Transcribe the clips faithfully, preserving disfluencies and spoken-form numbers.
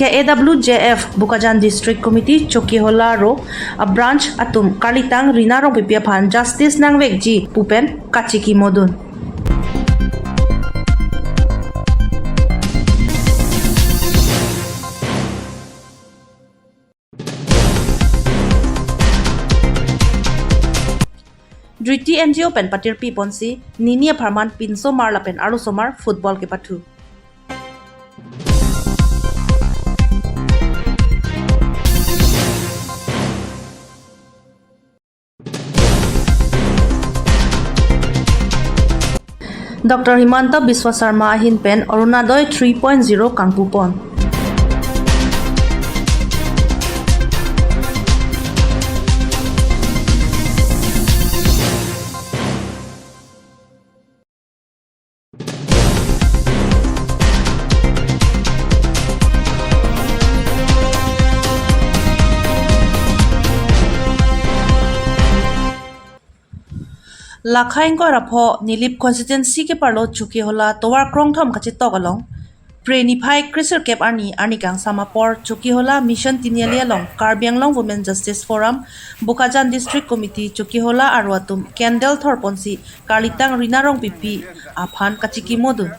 A W J F Bokajan District Committee Chokihola Aro a branch atum karlitang Rina Rongpipi aphan justice nangvekji pu pen kachikimodun. Driti N G O pen patirpi ponsi, nini apharman pinsomar lapen arlosomar football kepathu. Doctor Himanta Biswa Sarma ahin pen Orunodoi three point zero kangpupon. Lakha ingkoi ra pho Nilip constituency keparlo Chokihola tovar krongthom kachetok along Phre niphai kresirkep arni arni kangsam apor Chokihola Mission Tiniali along Karbi Anglong Women Justice Forum, Bokajan District Committee Chokihola Aro atum candle thorponsi karlitang Rina Rongpipi aphan kachikimodun.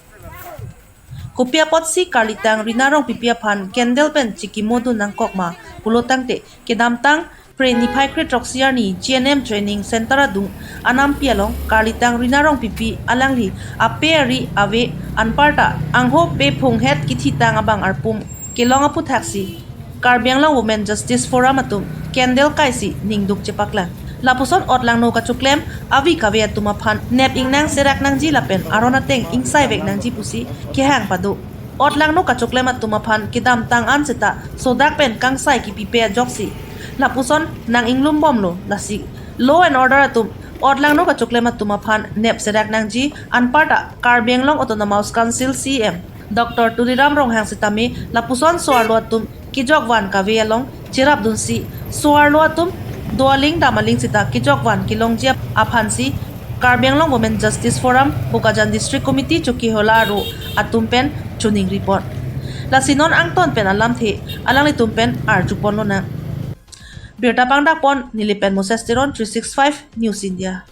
Kopi apotsi karlitang Rina Rongpipi aphan candle pen chikimodun nangkok ma pulo tangte, kedamtang Phre niphai kre throksi arni G N M Training Center adung anampi along karlitang Rina Rongpipi alangli ape ari ave anparta angho pe phunghet kithitang abang arpum kelong aphuthaksi Karbi Anglong Women Justice Forum atum candle kaisi ningduk chepaklang. Lapuson otlangno kachoklem avi kave atum aphan nep ingnang serak nangji lapen aron ateng ingsaivek nangji pusi kehang pado. Otlangno kachoklem atum aphan kedamtang an seta sodak pen kangsai kipipe ajoksi lapuson nang-inglumbomlo, lasi law and order atum otlangno kachoklem atum aphan nep serak nangji anparta Karbi Anglong Autonomous Council C E M Doctor Tuliram Ronghang sitame lapuson so-arlo atum kejokvan kave along cherapdunsi so-arlo atum do aling dam aling seta kejokvan kelongji aphansi Karbi Anglong Women Justice Forum, Bokajan District Committee Chokihola Aro atum pen choningripon. Lasi non angton pen alamthe alanglitum pen arjupon lonang. Birta pangdakpon Nilip pen Moses Teron, three six five News India.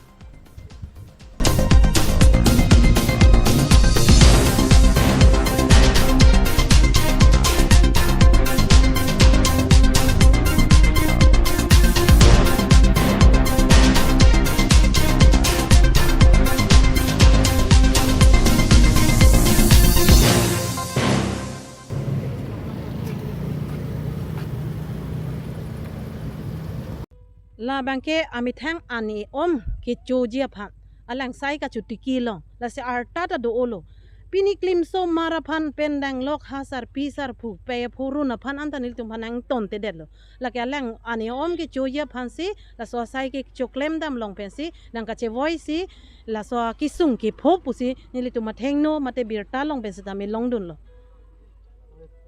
Labangke amethang ani om kechoji aphan alang sai kachotiki long, lasi arta ta do-olo. Pini klimsomar aphan pen danglok ha sarpi sarpo pe phurun aphan anta nelitum aphan nangtontedetlo. Lake alang ani om kechoji aphansi laso asai kechoklem dam long pensi nangkachevoisi laso akesung kepho pusi nelitum athengno mate birta long pen sitame longdunlo.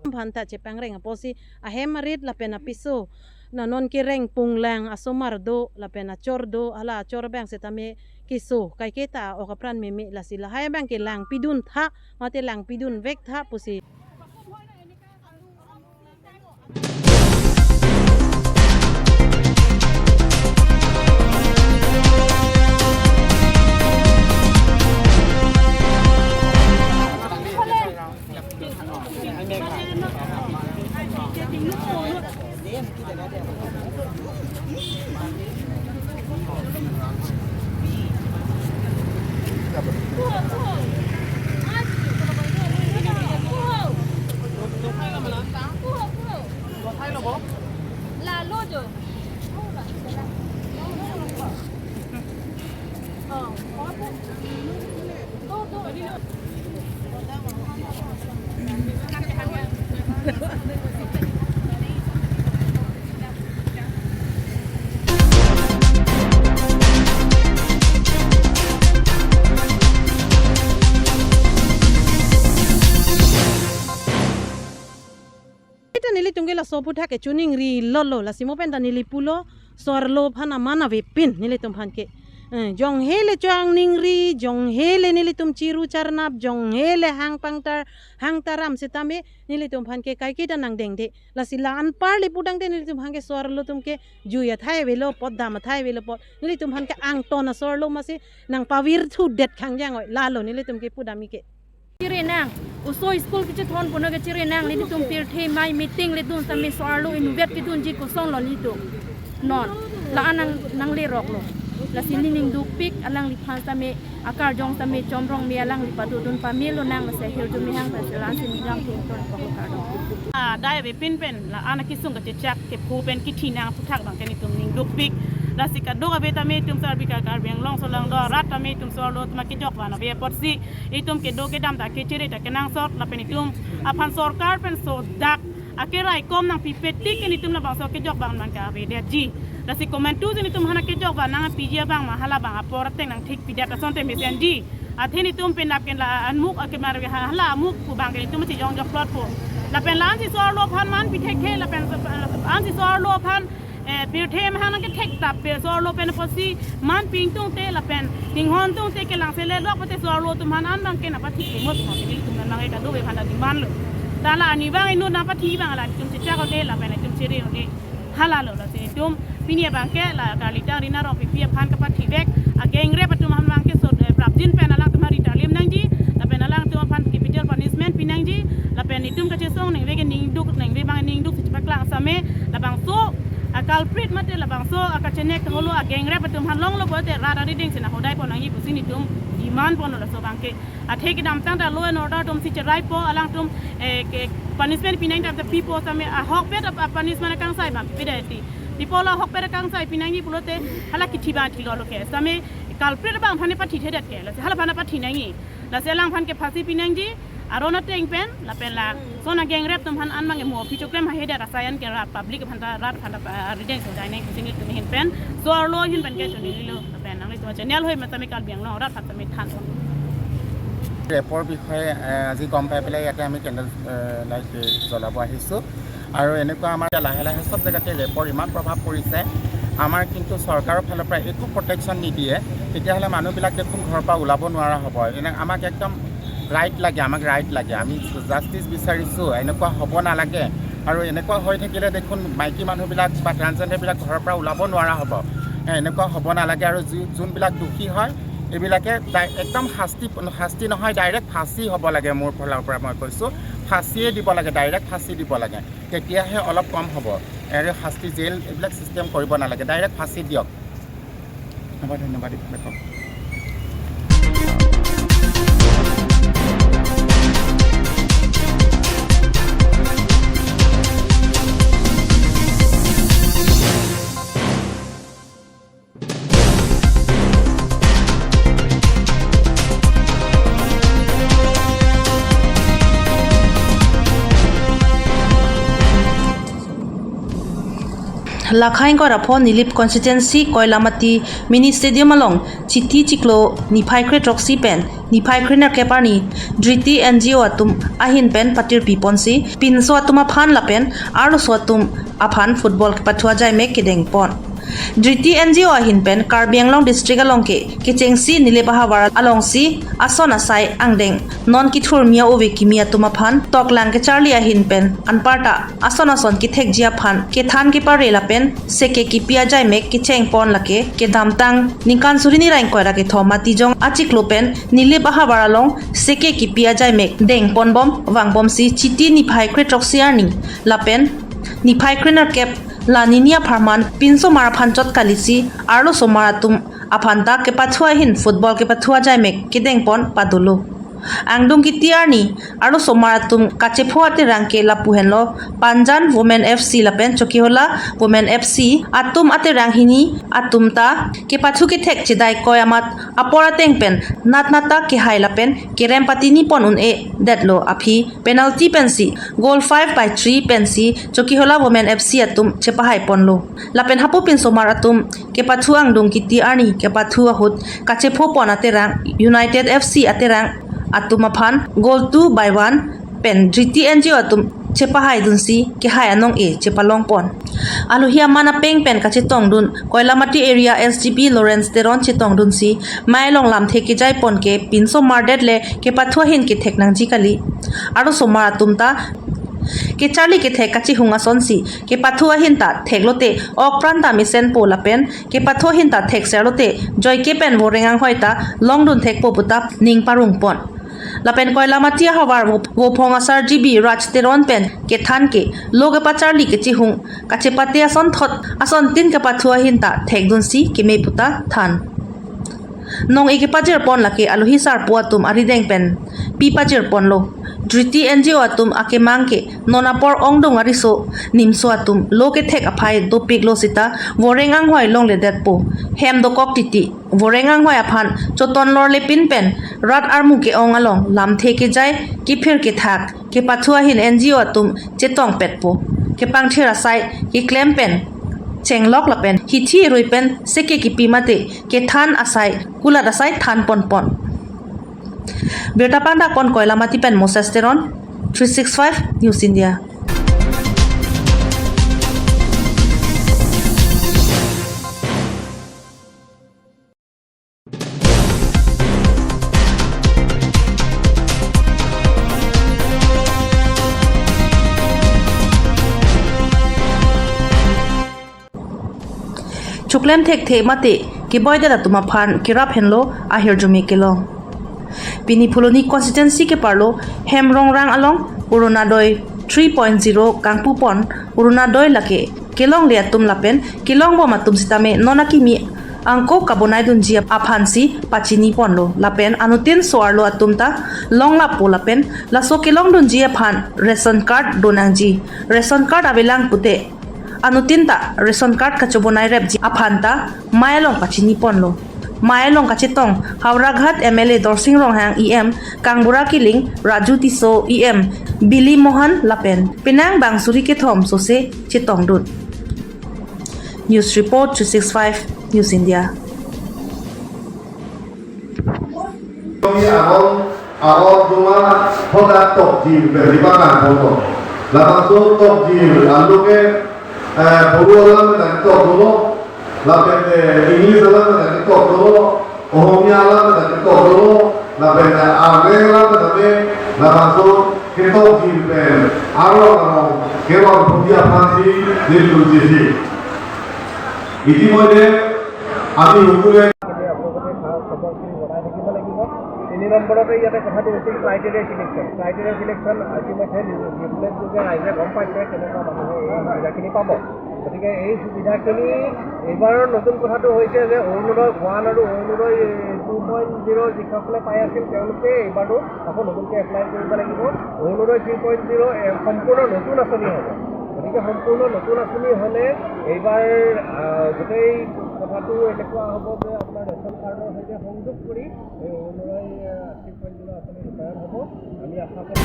Aphan ta chepangreng apotsi ahem arit lapen apiso, na non kereng punglang asomar do lapen achor do, hala achor abang sitame keso, kaike ta ok apran meme, lasi lahai abangke langpidun tha mate langpidunvek tha pusi. Ita nelitum ke laso aputhak ke choningri lolo, lasi mo pen ta neli pulo, so-arlo aphan aman avepin nelitum aphan ke. Eh, jong hele choang ningri, jong hele nelitum chiru charnap, jong hele hang pangtar, hang taram setame nelitum aphan ke kaiketa nangdengde. Lasi la anparle pudangte nelitum aphan ke so-arlo atum ke jui athai avelo apot, dam athai avelo apot, nelitum aphan ke angton aso-arlo masi nangpavir thudet khangjang oi, lalo nelitum ke pudam ike. Chiri nang, oso school kechethon puno ke chiri nang, nelitum pirthe mai meeting ledun tame so-arlo inutvet kedunji kosonlo nelitum. Non, la-an nang, nangleroklo. Lasi nening dukpik alangliphan tame, akarjong tame chomrong me alangli padodun pamelo nang, lasi ahirjume hang ta si la-an si nijang thengton poklo kardom. Ah, dai avepin pen la-an akesung kachechak kepho pen kithi nang aphuthak abang ke nelitum ning dukpik. Lasi kadokave tame itum Karbi, Karbi Anglong aso along do arat tame itum so-arlo atum akejok van ave apotsi itum kedo kedam ta kechere ta kenangsot lapen itum aphan sorkar pen sodak akeraikom nangpipe tik ke nelitum labangso akejok van abang ke avedetji. Lasi komantu si nelitum aphan akejok van nangpiji abang ma hala abang apor ateng nangthik pidet asonte mesenji. Athe nelitum penap ken la anmuk akemar hala amuk pu abang ke nelitum si jongjokplotpo. Lapen la-an si so-arlo aphan man pithekthe lapen la-an si so-arlo aphan, eh, pirthe mahang nangkethek tap pe so-arlo pen apotsi man pingtungte lapen ninghon tungte kelang sele lok pute so-arlo atum aphan an abang ke nangpathi klemot mo nelitum abang ke kadokave aphan ta demand lo. Ta la ani abang inut nangpathi abang la itum chechak ode lapen itum chere ode. Halalo lasi itum pini abang ke la Karlitang Rina Rongpipi aphan kapathivek agengrep atum aphan abang ke so, eh, prapjin pen alangtum aphan ritarlim nangji, lapen alangtum aphan capital punishment pinangji, lapen itum kachesong ningve ke ningduk, ningve abang ningduk si chepaklang same, labangso aculprit mate labangso akachenek holo agengrep atum aphan longlo pote rat arideng si nanghodai pon nangji pusi nelitum demand ponlo laso abang ke. Athe kedamtang ta law and order atum si cheraipo alangtum, eh, ke punishment pinang ta pipo same ahokpet a punishment akangsai abang pideti. Pipo la ahokpet akangsai pinangji pulote hala kithi abang thilolo ke. Same culprit abang aphan pathi thedet ke. Lasi hala aphan pathi nangji. Lasi alangphan ke phasi pinangji. Aron ateng pen lapen lason agengrep atum aphan an abang mo aphi choklem hahedet asai an ke rat public aphan ta rat aphan ta, ah, arideng si hodai nangji pusi nelitum ahin pen so-arlo ahin pen ke chonilo lapen nanglitum channel hoi matame Karbi Anglong arat aphan tame than. ৰেপৰ বিষয়ে, এ, আজি গম পাই পেলাই ইয়াতে আমি কেণ্ডেল, এ, লাইট, এ, জ্বলাব আহিছোঁ। আৰু এনেকুৱা আমাৰ লাহে লাহে চব জেগাতে ৰেপৰ ইমান প্ৰভাৱ পৰিছে, আমাৰ কিন্তু চৰকাৰৰ ফালৰ পৰা একো প্ৰটেকশ্যন নিদিয়ে। তেতিয়াহ'লে মানুহবিলাক দেখোন ঘৰৰ পৰা ওলাব নোৱাৰা হ'ব। এনে আমাক একদম ৰাইট লাগে, আমাক ৰাইট লাগে, আমি জাষ্টিচ বিচাৰিছোঁ। এনেকুৱা হ'ব নালাগে। আৰু এনেকুৱা হৈ থাকিলে দেখোন মাইকী মানুহবিলাক বা ট্ৰেন্সজেণ্ডাৰবিলাক ঘৰৰ পৰা ওলাব নোৱাৰা হ'ব। এ, এনেকুৱা হ'ব নালাগে। আৰু যি যোনবিলাক দোষী হয়, এইবিলাকে ডাই- একদম শাস্তি, শাস্তি নহয়, ডাইৰেক্ট ফাঁচী হ'ব লাগে। মোৰ ফালৰ পৰা মই কৈছোঁ, ফাঁচিয়ে দিব লাগে, ডাইৰেক্ট ফাঁচী দিব লাগে, তেতিয়াহে অলপ কম হ'ব। আৰু শাস্তি, জেল এইবিলাক ছিষ্টেম কৰিব নালাগে, ডাইৰেক্ট ফাঁচী দিয়ক। হ'ব, ধন্যবাদ এইফালে কওক। Lakhang ingkoi ra pho Nilip constituency Koilamati mini stadium along Chiti chiklo niphai kre throksi pen niphai kre nerkep arni Driti N G O atum ahin pen patirpi ponsi pinso atum aphan lapen arloso atum aphan football kepathu ajaimek kedeng pon. Driti N G O ahin pen Karbi Anglong district along ke kechengsi Nilip ahavar alongsi ason asai angdeng non kithurmi a-ove kimi atum aphan toklang kecharli ahin pen anparta ason ason kethekji aphan kethan kepare lapen seke kipi ajaimek kecheng pon lake kedamtang ningkan suri ni ra ingkoi ra kethom matijong achiklo pen Nilip ahavar along seke kipi ajaimek deng ponbom vangbomsi Chiti niphai kre throksi arni lapen niphai kre nerkep la nini apharman pinsomar aphan chot kalisi arlosomar atum aphan ta kepathu ahin football kepathu ajaimek kedeng pon padolo. Angdung kiti arni arlosomar atum kachepho aterang ke lapu henlo Panjan Women F C lapen Chokihola Women F C atum aterang hini atum ta kepathu kethek chedai koi amat apor ateng pen natnata kehai lapen kerem patini pon un-edetlo aphi penalty pensi goal five by three pensi Chokihola Women F C atum chepahai ponlo. Lapen hapu pinsomar atum kepathu angdung kiti arni kepathu ahut kachepho pon aterang United F C aterang atum aphan goal two by one pen Driti N G O atum chepahaidunsi kehai anong-e chepalongpon. Alohi aman apeng pen kachetongdun Koilamati area S D P Lawrence Teron chetongdunsi, mai along lamthe kejaipon ke pinso mardet le kepathu ahin kethek nangji kali. Arosomar atum ta kecharli kethek kachihung asonsi kepathu ahin ta theklote okpran ta mesenpo lapen kepathu ahin ta thekserlote joike pen Voreng anghoi ta longdun thekpo puta ning parungpon. Lapen Koilamati ahavar Vo-, Vophong asar G B Raj Teron pen kethan ke lo kepacharli kechihung kachepate asonthot asontin kepathu ahin ta thekdunsi keme puta than. Nong-e kepajirpon lake alohi sarpo atum arideng pen pi pajirponlo. Driti N G O atum akemang ke non apor ongdung ariso nimso atum lo kethek aphai dopiklo sita Voreng anghoi longledetpo. Hem dokok titi. Voreng anghoi aphan choton lorlepin pen rat armu ke-ong along lamthe kejai kephir kethak kepathu ahin N G O atum chetongpetpo. Kepangthir asai keklem pen chenglok lapen hithi rui pen seke kipi mate kethan asai kulat asai thanponpon. Birta pangdakpon Koilamati pen Moses Teron, three six five News India. Choklem thekthe mate keboidet atum aphan kerap henlo ahirjume kelong. Pini Phuloni constituency keparlo Hemrongrang along Orunodoi three point zero kangpupon Orunodoi lake kelongle atum lapen kelongbom atum sitame non akimi angko kabonaidunji aphansi pachiniponlo lapen anuttin so-arlo atum ta longlappo lapen laso kelongdunji aphan ration card donangji, ration card avelang pute anuttin ta ration card kachobonairepji aphan ta mai along pachiniponlo. Mai along kachetong Howraghat M L A Dorsing Ronghang, E M Kangbura Killing, Raju Tisso, E M Bili Mohan lapen penang bang suri kethom sose chetongdun. News report, three six five News India. Kami awal, awal cuma hodak tok di beri makan foto. Langsung tok di lalu ke, eh, Bodo alam dan tok dulu, lapen, eh, English alam dan tok dulu, Ohomia alam dan tok dulu, lapen, eh, Arleng alam dan langsung ketok di pen, arlo arlo, kewan punya pansi di kunci si. ইতিমধ্যে আমি সকলোৱে আপোনালোকে খা-, খবৰখিনি জনাই থাকিব লাগিব। তিনি নম্বৰতে ইয়াতে কথাটো হৈছে ক্ৰাইটেৰিয়া ছিলেকশ্যন। ক্ৰাইটেৰিয়া ছিলেকশ্যন ইতিমধ্যে নিউজলেট যোগে ৰাইজে গম পাইছে কেনেকুৱা মানুহে এই সুবিধাখিনি পাব। গতিকে এই সুবিধাখিনি এইবাৰৰ নতুন কথাটো হৈছে যে অৰুণোদয় ওৱান আৰু অৰুণোদয় টু পইণ্ট জিৰ' যিসকলে পাই আছিল তেওঁলোকে এইবাৰো আকৌ নতুনকৈ এপ্লাই কৰিব লাগিব। অৰুণোদয় থ্ৰী পইণ্ট জিৰ' সম্পূৰ্ণ নতুন আঁচনি হ'ব। গতিকে সম্পূৰ্ণ নতুন আঁচনি হ'লে এইবাৰ, আহ, গোটেই কথাটো এনেকুৱা হ'ব যে আপোনাৰ ৰেচন কাৰ্ডৰ সৈতে সংযোগ কৰি এই অৰুণোদয়, আহ, থ্ৰী পইণ্ট জিৰ' আঁচনি ৰূপায়ণ হ'ব। আমি আশা কৰোঁ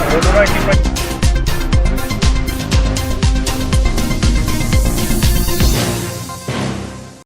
অৰুণোদয় থ্ৰী পইণ্ট